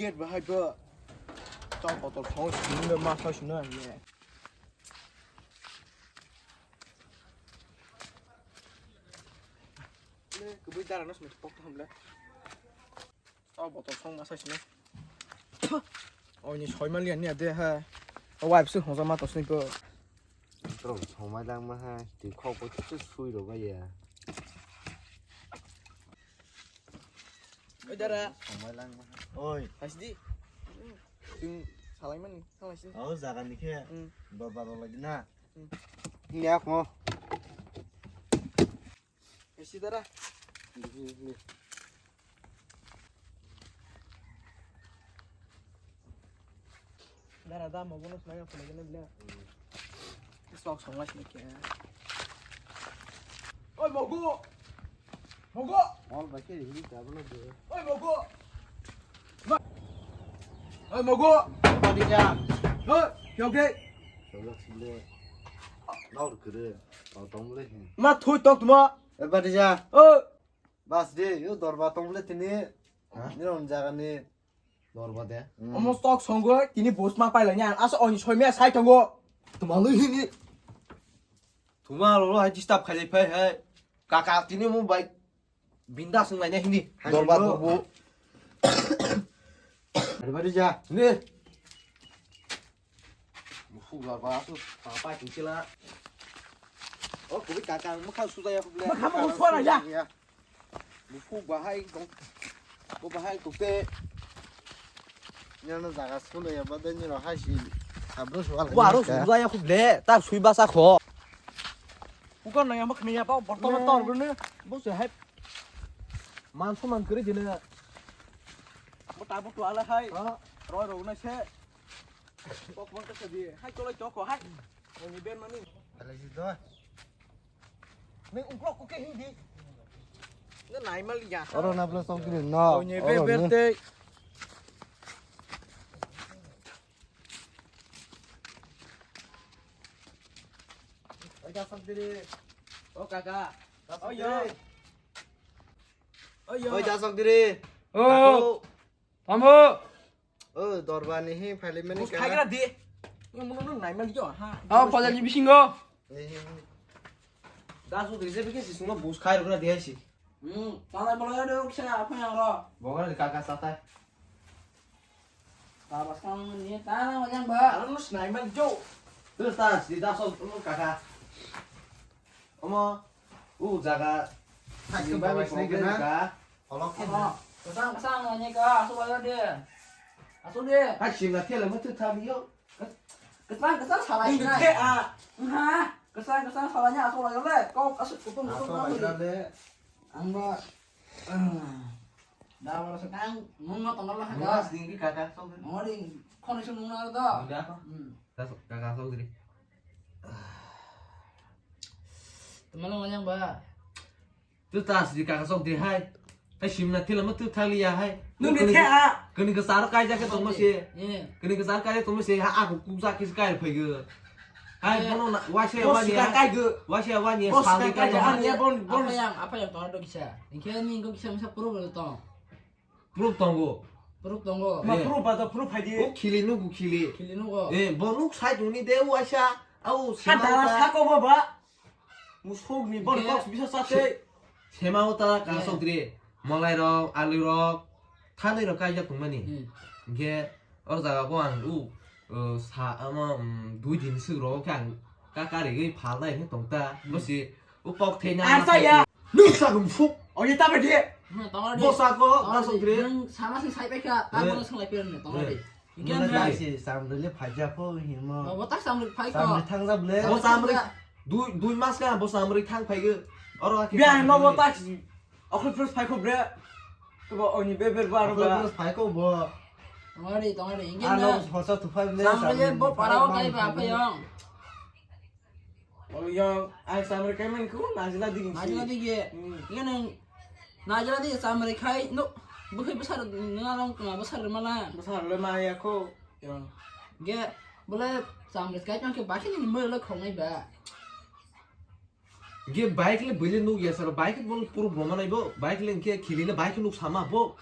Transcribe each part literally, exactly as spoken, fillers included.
Ket bahai bo. Tong botol thong sini ma thoi sini ye. Le kubui dara no sini pok tham le. Tong botol thong ma thoi sini. Oi ni soi ma lian ni ade ha. Wife su hong ma to sini ko. Bro, songmai langma hai, twi khok bo kisa sui rw bai ya. Oi, dara. Songmai langma hai. Oi. Hasidi. Twi salaimani, salaisi. Oh, jaga ni khe. Hmm. Dorbar rok lai di na. Hmm. Yak mo. Esi dara. Dara da mo bonus mai phone gane bla. Sok song lai sini kya. Oi mogo. Mogo. Mol ba ke hindi ta bolo de. Oi mogo. Oi mogo. Ba di ja. Oi, kya ke? Solo sile. Nor kere. Tong le. Ma thui tok tuma. E ba di ja. Oi. Bas de, yo dorba tong le tini. Ha? Ni ron jaga ni. Dorba de. Hmm. Omo stok songo, tini bus ma pailai ni, asa oni soimya sai tongo. Tuma lui hini. Tuma lo hai disturb khai phai hai. Kaka tini mo bai binda sung lai na hini. Hai dorba bo. Dorbu. Hari bari ja. Ni. Buphuk ba ba su pa pa kin sila. O kubi kaka mukha su ya kubi. Mukha mo su ya. Buphuk ba hai dong. Ko ba hai kubi. Nyana jaga su ya ba den nyiro hai si. Abro su ala. Wa ro su ya kubi le. Ta sui ba sa kho. Bukan nang ya mak ni ya ba bortol tor gune. Bo se hai. Man su man kri jine. Bo ta bo tu ala hai. Ha. Roi ro na se. Kok bang ka sabi. Hai, tolai chok ko, hai. Ani ben mani. Alai si do. Nang ungklok ko ke hindi. Na nai mal ya. Oro na plus song kiri no. Oni oro be ni. Berte. Oi, ja sok diri. O kaka. Ja sok diri. Oi, yo. Oi, yo. Oi, ja sok diri. O. Aku. Tamo. O, dorba ni hi phali mani. Bus ka. Khai gra di. Ni muno no nai mali jo ha. Ah, pada ni bisingo. Eh, eh, eh. Da su de je bike si suma bus khai gra di hai si. Hmm, tala bolo ya do kisa apa yang ro. Boga de kaka satai. Tabas kang ni tala wajang ba. Aro no nai mali jo. Tu ta si da so no kaka. Omo, u jaga. Thaksa ni bagwi problem sinai gana. Ka. Kolok khe. Omo, kwchang kwchang nai ka, aswk lai de. Aswk de. Hai simna thela mo thwk thang yo. Kwchang kwchang salai nai. Nang the a. Ha, kwchang kwchang salai nai aswk lai le. Kok aswk kutung kutung. Aswk lai le. Ang ba. Da ba sa kang mung ma tong la ha. Mung ma sing ki kaka sok. Mo ding khoni sung mung na do. Udah. Hmm. Kaka sok diri. Tama lo ngajang ba. Tu ta si kaka sok de hai. Hai simna thila ma tu thali ya hai. Nung ni the a. Kani ka sar kai ja ke tong ma se. Eh. Kani ka sar kai tong ma se ha aku ku sa ki kai phai ge. Hai bono na wa se wa ni. Kai ge. Wa se wa ni. Bos sa kai kai ja. Ani bon bon. Apa yang apa yang tong do kisa. Ingke ni ko kisa misa problem tong. Proof tongo. Proof tongo. Ma proof ba to proof hai di. O khili nugu khili. Khili nugo. Eh, bo nuk sai tuni de waisa. Au ha dara sako ba ba. Musuk ni bon box bisa sate. Sema uta ka sok diri. Malai rok, alu rok, thanai rok kaijak tongmani. Hmm. Hingke o jaga bo ang u, uh, sa ama, um, dui din sik rok khe ang ka karigwi phalnai khe tongta. Hmm. Bosi u pok thai na. Ang ma saya. Nuk sa gum fuk. O ye ta bedi. Hmm, tongari. Bosa ko, ta sok diri. Nung sama sing sai paikha, ta bono sing lai pirne, tongari. Hingke nung na si samrele phaija pho himo. Bo tak samrele phai ko. Samrele thangja ble. Bo samrele dui, dui mas ka bo samrele thang phai ge. Oro akhe. Biya no bo tak. Okhol plus phai ko bre. To bo oni be ber ba ro ba. Okhol plus phai ko bo. Tongari, tongari. Hingke na. Ano hosa tu phai ble. Samrele bo parao kai ba phai yong. Oh, yang ai samre kai man ko najla digi. Najla digi. Hmm. Iya nang najla digi samre kai no. Bukai besar ngalong kena besar mala. Besar le maya ko. Yang. Ge bole samre kai kan ke bakin ni mele khongai ba. Ge bike le bele nuk ya sar bike bol puru broma nai bo bike le ke khili le bike nuk sama bo.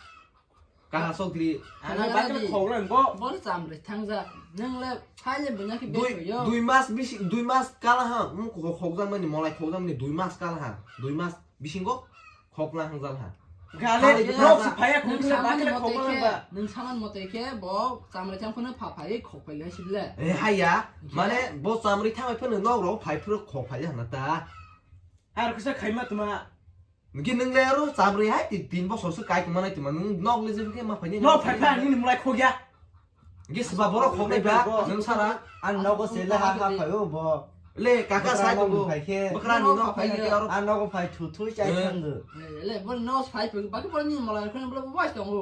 Kaha sokri. Ana bakle khoglan bo. Bol chamri thangjak. Nang le phai le bunya ki dui, dui mas bisi, dui mas kala ha. Mu khogjan mani molai khogjan mani dui mas kala ha. Dui mas bisingo khokla hangjal ha. Gale nok si phaya khoglan bakle khoglan ba. Nang saman mote khe bo chamri thang khone pha phai khok phai ga sibla. Eh haya. Mane bo chamri thang phone nok ro phai phro khok phai ha na ta. Ar kisa khaima tuma. Nungki nung le aro chamri hai ti tin bosor se kai tuma nai tuma nung nok le jibke ma phai ni. Nok phai phai ni mulai khogya. Nungki sba borok khok nai ba nung sara. An nogo se le ha ha phai o bo. Le kaka sai to bo. Bakra ni nok phai ke aro. An nogo phai thu thu chai thang do. Le bo nok phai phai ba ke bo ni mulai khon bo bo bai tongo.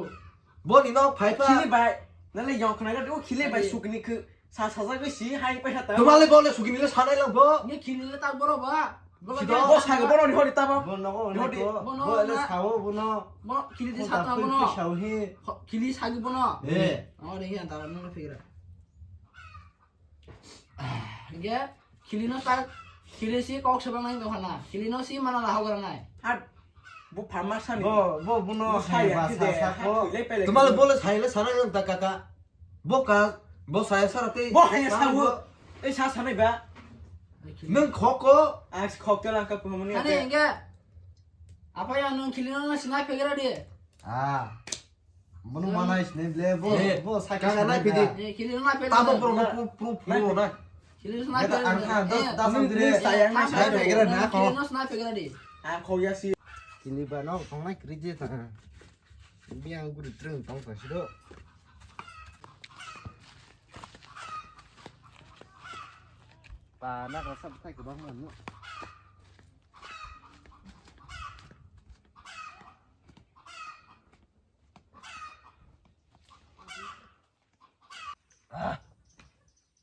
Bo ni nok phai phai. Khili bai. Na le yong khna ga do khili bai sukni khu. Sa sajagwi si hai paisa ta. Tuma le bo le sugini le sanai lang bo. Nge khini le tak boro ba. Bo sa ga boro ni hori ta ba. Bo nogo ni hori. Bo no bo le na. Sao bo no. Bo khini di sa ta bo no. Sao he. Khini sa gi bo no. Eh. O de ya ta no figra. Nge khini no tak khini si kok sebang nai do hana. Khini no si mana la hogra nai. At bo pharma sa ni. Bo bo bo no hai ba sa sa ko. Tuma le bo le sai le sanai lang ta kaka. Bo ka, bo saya sara tei. Bo haya sawo. Ei sa sanai ba. Nung khok ko. Ang si khok tela ka pumuni. Hane enga. Apa ya nung khili no sina pegera di. Ah. Bono mana is ne ble bo bo sa ka na pidi. Eh khili no na pegera. Tamo pro no pro pro pro na. Khili no na pegera. Ang kha dos dos dire. Saya na pegera na ko. Khili no sina pegera di. Ang khok ya si. Khili ba no tong na kri je ta. Biang guri treng tong ka siro. Pa na ka sab thai ka bang man no.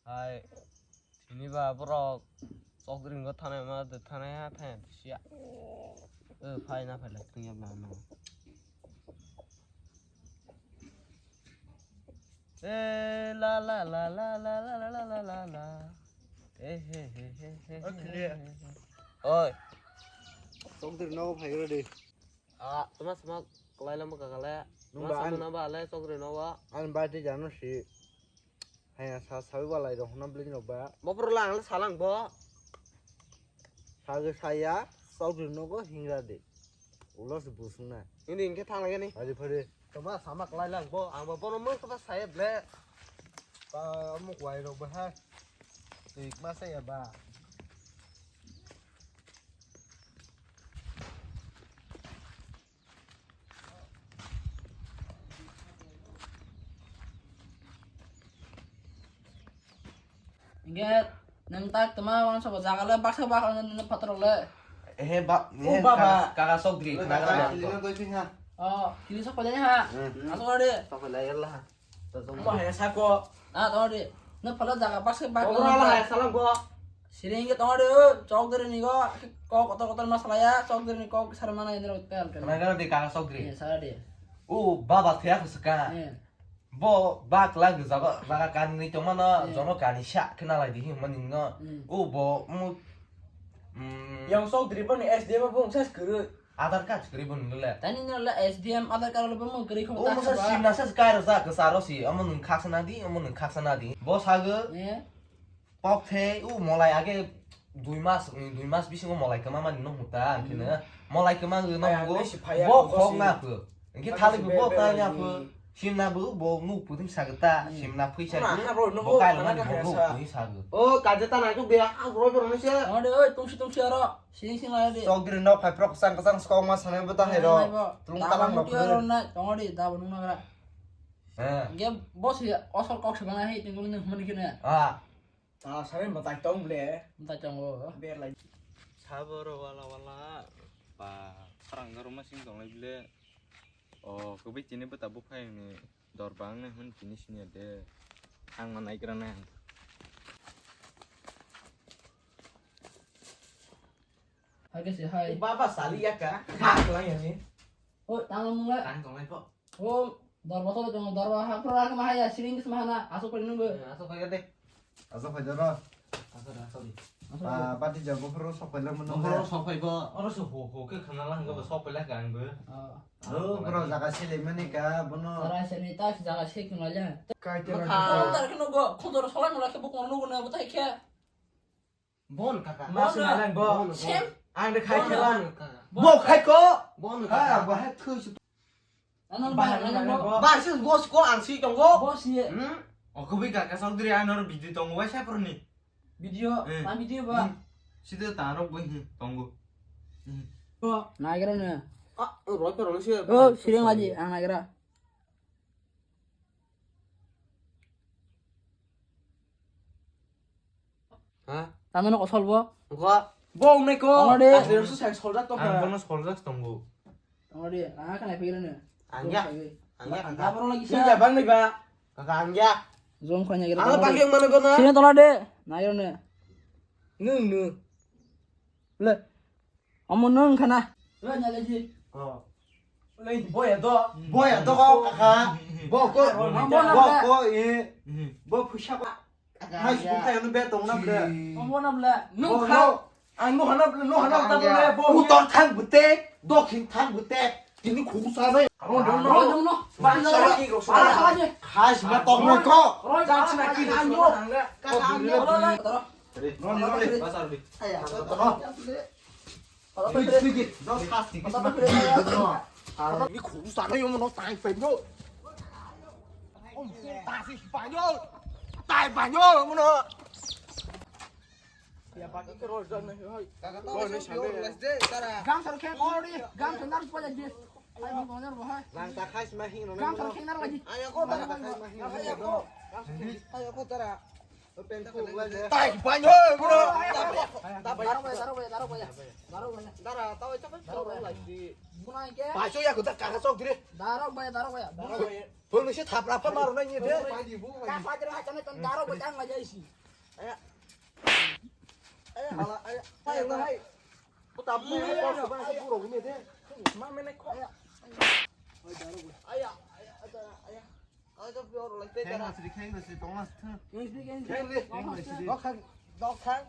Hai, tini ba borok chokdring go thanai ma de thanai ha thai sia. Eh, phai na phai la tring yam na no. Eh, la la la. Eh, he he he he. Oi. Chokdring no phai ro de. Ah, tuma sama kalai lama kakale. Nung ba an ba le chokdring no ba. An ba de jano si. Haya sa sawi walai rok hwnna bwlwi rok ba. Bo phuru lang le salang bo. Sagi saya chokdring nogo hingra de. Ulo se busung na. Ini hingke thang lagi ni. Hari phari. Toma sama klai lang bo. Ang bo bono mung kota saya ble. Pa amuk wai rok ba ha. Tik ma saya ba. Inge nang tak tama wan sobo jaga le baksa baksa nang pator le. Ehe ba, ehe baba. Kaga, kaga sok dri, khna gra. Kili no doi ping ha. Oh, kili sok pajani ha. Hmm. Asok ade. Sok pajai la ha. Mo haya sako. Ah, tong di. No phala jaga pas ke bak. Ora la haya salang bo. Siring ke tong di, chok diri ni go, kok kotor kotor masala ya, chok diri ni kok sar mana ini rot pel pel. Mana gara di kaga sok diri. Iya, salah dia. Oh, baba thea ko saka. Iya. Bo bak la jaga, jaga kan ni tong mana, iya, jono kani sa kena la di hin mani no. Hmm. Oh, bo mu. Hmm. Yang sok diri bo ni S D M bo sa skuru. Aadhaar card kwrwi bo nini le. Tani no le S D M Aadhaar card le bo mung kwrwi khum. O ta musa khaba. Sim nasa se kairo ja kwcharo si, omo nwng khaksa nadi, omo nwng khaksa nadi. Bo sago. Eh. Pok the, o molai age dui mas, dui mas bisingo molai kwma mani no huta, ang kheno. Hmm. Molai kwma no hugo. Ai, ang le si phaya bo khok si. Khok na phu. Engke thali bo tai na phu. Simna bo, bo nuk puting sageta, hmm, simna phuisa. Ora, bo, ha, bro, no, bo kailo mani bo nuk puting sago. O, kaje ta nai tu be, ang bro, bro, nise. Ode, oi, tungsi, tungsi aro. Sing, sing lai de. Chok diri nok phai prok sang kasang skok ma sanai bo ta hai ro. Nai bo. Tulung ta talang muti aro nai, tong ode, da bo nung nagra. Eh. Ge, bo si, osol kok se bana hai, tingkul nung mani kene. Ah. Ah, sare matai tong ble. Matai tong o. Ber lai. Saboro wala wala. Pa, parang garo ma sing tong lai ble. O, kobi tini beta buphai ni dor bang nai hwn tini sini de. Ang ma nai gra nai ang. Hai ke se hai. Baba sali ya ka. Kha klang ya ni. O, tang mung le. Tang tong lai po. O, dor botol tong, dor ba ha, pro ra ma ha ya, siring kis ma ha na, aso pari nung be. Eh, aso pari de. Aso pari dor. Aso da, aso di. Ba, bati ja buphuru sok pailak mano. Buphuru sok paibo. Oro se ho ho khe khna lang ga sok pailak ang bo. Ah. Aro bro jaga sele mani ka bono. Jaga sele ta jaga se khna le. Kai te. Khudar khno go, khudar solai mala khe bo kono go na bo tai khe. Bon kaka. Mas na lang bo. Sem. Ang de khai khe lang. Bo khai ko. Bon kaka. Ba hai thu. Ano ba hai lang bo. Ba se boss ko ang si tongo. Boss ye. Hmm. O ko bi kaka sok diri ano video tongo wai sa pro ni. Video, ma video ba. Sida taro bo hi tongo. Nagra ne. Ah, roi pero si. Oh, sireng lagi ang nagra. Ha? Tamo no kosol bo? Ko. Bo nai ko. Tongo de. Asli rusu sai soljak to. Ang bono soljak tongo. Tongo de. Ah, kana pegre ne. Angya. Angya kaka. Boro lagi sa. Sini jabang nih ba. Kaka angya. Zong khanya gira. Ang pagi yang mana ko na? Sini tola de. Nagra ne. Nung nung. Le. Omo nwng khana. Nwng ya leji. Oh. Lei boya do. Boya do ko kaka. Bo ko. Bo na bo ko e. Bo phusa ba. Mai sukung thai anu be tong na ble. Omo na ble. Nwng kha. Ang no hana no hana ta ble bo. Utor thang bute, dokhin thang bute. Tini khusa nai. Ro no no. Ro no no. Ba sa ki ro sa. Khas ma tong na ko. Ro ja china ki ang yo. Ka ang yo. Ni khuru sana yung mga tayo pa nyo. Om tasi pa nyo. Tayo pa nyo mga. Ya bagi ke rol jan na hoy. Kaka to sa pure les de tara. Gam sar khe kori, gam sar nar pa jadi. Ay mo konar bahai. Lang ta khas ma hing no. Gam sar khe nar lagi. Ayo ko tara. Ayo ko. Ayo ko tara. Tai banyo bro. Darok baya, darok baya, darok baya. Darok baya. Dara tao ita kan darok baya lagi. Bunai ke. Baso ya kuda kaka sok dire. Darok baya, darok baya. Darok baya. Bol nisi thapra pa maro na ni de. Ka pa dire ha chane ton darok baya ang lagi si. Aya. Aya ala aya. Aya na hai. Puta bu ko ba si buro ni de. Ma mene ko. Aya. Aya, aya, aya. Kheng masri, kheng masri, tongma sthang. Kheng masri. Dok thang, dok thang.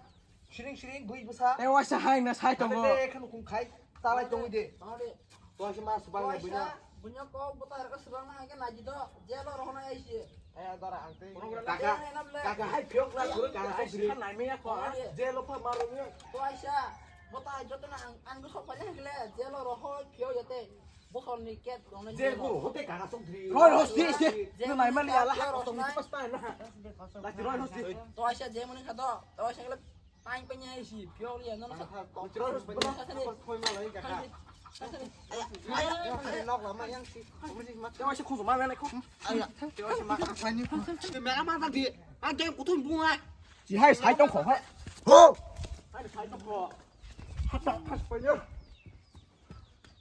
Siring, siring, bui bwsa. Tei waisa hai na sai tongo. Tei kheno khum khai, talai tongwi de. Tongma de. To se mas bang nai bunya. Bunya kok buta raka srang na hake naji do. Jelo rohona aisi. Aya dara ang tei. Kaka, kaka hai phiok na suru kaka hai siri. Nai me ya ko. Jelo pha maro me. To aisa. Buta joto na ang, ang sok panya hikle. Jelo roho phio yate. Bokol ni ket dong na. Je guru hote kana sok dri. Roi hosti se. Je nai mani ala ha kosong ni pas pa na. Lati roi hosti. To aisa je mani khato. To aisa kele pain panya isi. Pure ya no. Lati roi hosti. Khoi ma lai ka. Aya, aya, nok lama yang si. To aisa khung ma na ko. Aya, to aisa ma ka pani ko. Te mera ma ta di. A game kutu bunga. Si hai sai tong kho ha. Ho. Hai sai tong kho. Ha ta pas pa ya.